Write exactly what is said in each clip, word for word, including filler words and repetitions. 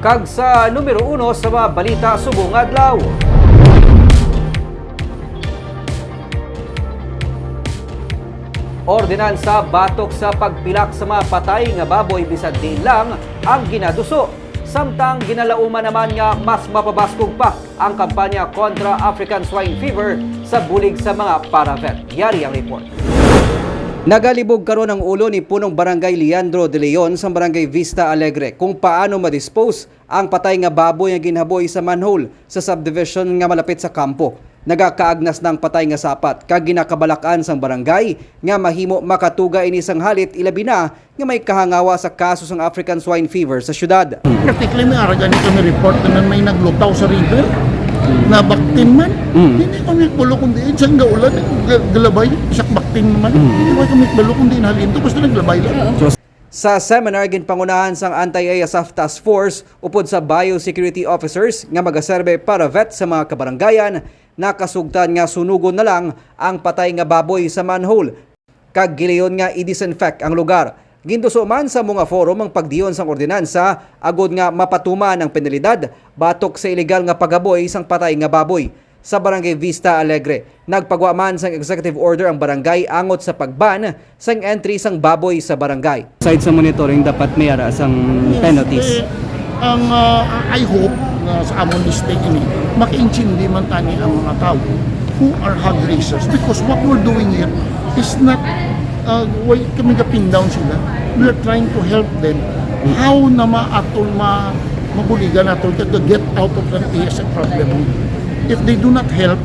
Kag sa numero uno sa mga balita subong adlaw. Ordinansa batok sa pagpilak sa mga patay nga baboy bisan diin lang ang ginaduso. Samtang ginalauman naman nga mas mapabaskog pa ang kampanya kontra African Swine Fever sa bulig sa mga paravet. Yari ang report. Nagalibog karon ang ulo ni Punong Barangay Leandro De Leon sa Barangay Vista Alegre kung paano ma-dispose ang patay nga baboy nga ginhaboy sa manhole sa subdivision nga malapit sa kampo. Nagakaagnas na ang patay nga sapat kag ginakabalak-an sang barangay nga mahimo makatuga ini sang halit, ilabi na nga may kahangawa sa kaso sang African Swine Fever sa syudad. Practically, may ara gani kami report na may naglutaw sa river, nabaktin man. Mm. Hindi kami kabalo kung diin, siyang gaulan, ga-, galabay, siya baktin naman. Mm. Hindi kami kabalo kung diin halin to, basta naglabay lang. Sa seminar, ginpangunahan sang Anti-A S F Task Force upod sa biosecurity officers nga magaserbe paravet sa mga kabaranggayan, nakasugtan nga sunugon na lang ang patay nga baboy sa manhole kag gilayon nga i-disinfect ang lugar. Ginduso man sa mga forum ang pagdiyon sang ordinansa agod nga mapatuman ang penalidad batok sa ilegal nga paghaboy sang patay nga baboy. Sa Barangay Vista Alegre, nagpagwa man sang executive order ang barangay angot sa pag-ban sang entry sang baboy sa barangay. Aside sa monitoring, dapat may ara sang Yes, penalties. Eh, ang, ah, I hope na sa amon mistake ini, makaintindi man tani ang mga tao who are hog raisers, because what we're doing here is not, uh, way kami ga-pin down sila. We are trying to help them. How na ma-, aton ma-, mabuligan naton kag get out of the A S F problem. If they do not help,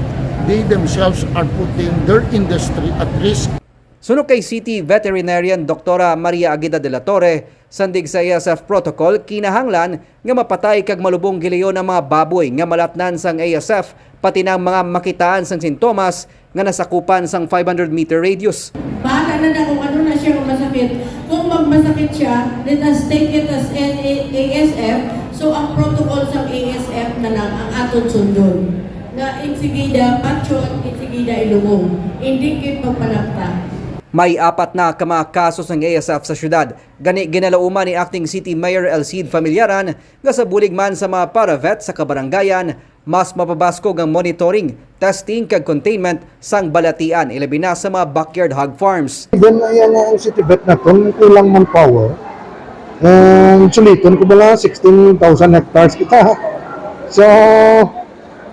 they themselves are putting their industry at risk. Suno kay City Veterinarian Doktora Maria Agueda de la Torre, sandig sa A S F protocol, kinahanglan nga mapatay kag malubong gilayon ang mga baboy nga malatnan sang A S F, pati na ang mga makitaan sang sintomas nga nasakupan sang five hundred meter radius. Bahala na na kung ano na siya kung masakit. Kung magmasakit siya, let us take it as an A S F. So, ang protocol sa A S F na lang ang aton sundon. Nga insigida, patyon, insigida, ilubong. Hindi kit magpanapta. May apat na ka mga kaso sang A S F sa syudad. Gani, ginalauman ni Acting City Mayor El Cid Familiaran nga sa bulig man sa mga paravet sa kabaranggayan, mas mapabaskog ang monitoring, testing, kag containment sang balatian, ilabi na sa mga backyard hog farms. Then, ayan na ang city vet naton, kulang manpower. And suliton ko bala, sixteen thousand hectares kita. So,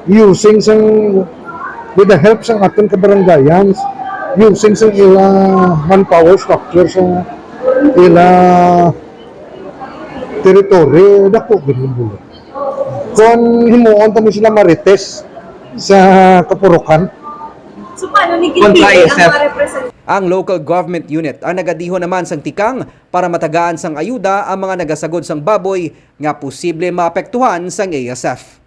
using sang, with the help sang aton kabarangayan, using sang ila manpower structure sa ila territory, dako gid ang bulig. Kon himuon ta man sila marites sa kapurukan. So, paano ni Kontra Kitty ang A S F. Mga represent- Ang local government unit ang nagadihon naman sang tikang para matagaan sang ayuda ang mga nagasagod sang baboy nga posible maapektuhan sang A S F.